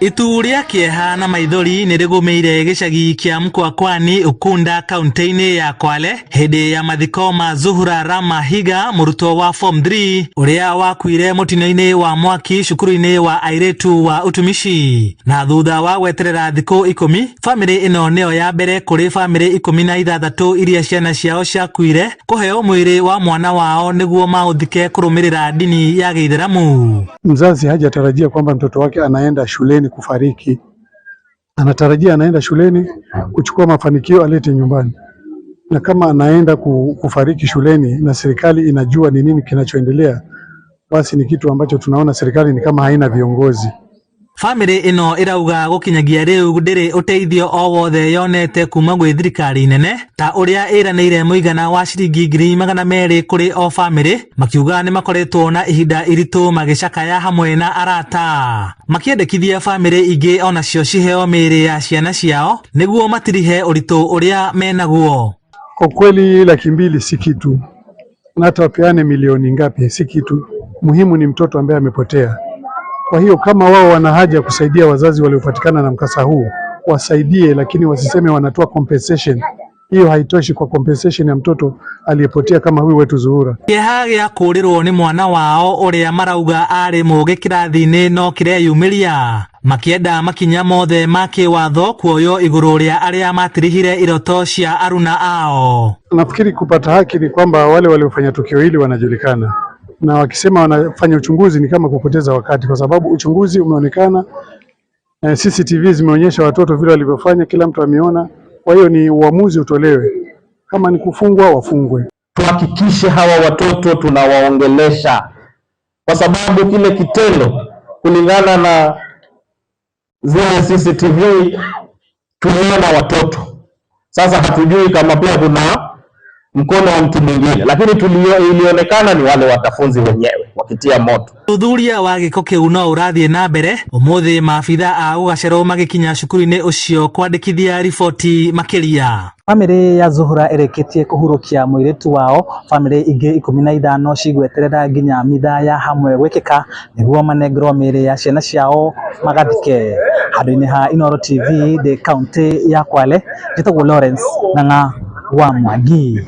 Itu rĩa kĩeha na maithori nĩ rĩgũmĩire gĩcagi kĩa Mkwakwani Ukunda kaunti-inĩ ya Kwale hĩndĩ ya mathiko ma Zuhura Rama Higa mũrutwo wa form 3 ũrĩa wakuire mũtino-inĩ wa mwaki cukuru-inĩ wa airĩtu wa utumishi. Na thutha wa gweterera thikũ 10, famĩlĩ ĩno nĩyo ya mbere kũrĩ famĩlĩ 16 iria ciana ciao ciakuire kũheo mwĩrĩ wa mwana wao nĩguo maũthike kũrũmĩrĩra ndini ya Gĩithĩramu. Mzazi hajatarajia kwamba mtoto wake anaenda shuleni kufariki, anatarajia anaenda shuleni kuchukua mafanikio alete nyumbani, na kama anaenda kufariki shuleni na serikali inajua ni nini kinachoendelea, basi ni kitu ambacho tunaona serikali ni kama haina viongozi. Famĩlĩ ĩno ĩrauga gũkinyagia rĩu ndĩrĩ ũteithio o wothe yonete kuma gwĩ thirikari nene ta ũrĩa ĩranĩire mũigana wa ciringi 200,000 kũrĩ o famĩlĩ, makiuga nĩ makoretwo na ihinda iritũ magĩcakaya hamwe na arata, makĩendekithia famĩlĩ ingĩ onacio ciheo mĩĩrĩ ya ciana ciao nĩguo matirihe ũritũ ũrĩa menaguo. Kwa kweli 200,000 si kitu, na hata wapeane milioni ngapi si kitu. Muhimu ni mtoto ambaye amepotea. Kwa hiyo kama wao wana haja ya kusaidia wazazi waliopatikana na mkasa huu wasaidie, lakini wasiseme wanatoa compensation. Hiyo haitoshi kwa compensation ya mtoto aliyepotea kama huyu wetu Zuhura. Kĩeha gĩa kũũrĩrwo nĩ mwana wao ũrĩa marauga arĩ mũũgĩ kĩrathi-inĩ no kĩreyumĩria, makĩenda makinya mothe ma kĩwatho kuoywo igũrũ rĩa arĩa matirihire iroto cia aruna ao. Nafikiri kupata haki ni kwamba wale waliofanya tukio hili wanajulikana, na wakisema wanafanya uchunguzi ni kama kupoteza wakati, kwa sababu uchunguzi umeonekana. CCTV zimeonyesha watoto vile walivyofanya, kila mtu ameona. Kwa hiyo ni uamuzi utolewe, kama ni kufungwa wafungwe. Tuhakikishe hawa watoto tunawaongelesha, kwa sababu kile kitendo kulingana na zile CCTV tuliona watoto. Sasa hatujui kama pia kuna mkono wa mtu mwingine, lakini ilionekana ni wale wanafunzi wenyewe wakitia moto. Ũthuthuria wa gĩko kĩu no ũrathiĩ na mbere ũmũthĩ, maabitha a gũgacerwo magĩkinya cukuru-inĩ ũcio kwandĩkithia riboti makĩria. Bamĩrĩ ya Zuhura ĩrĩkĩtie kũhurũkia mũirĩtu wao. Bamĩrĩ ingĩ 15 cigweterera nginya mitha ya hamwe gwĩkĩka nĩguo manengerwo mĩĩrĩ ya ciana ciao magathike. Handũ-inĩ ha Inooro TV ndĩ kaũntĩ ya Kwale, njĩtagwo Lawrence Ng'ang'a wa Mwangi.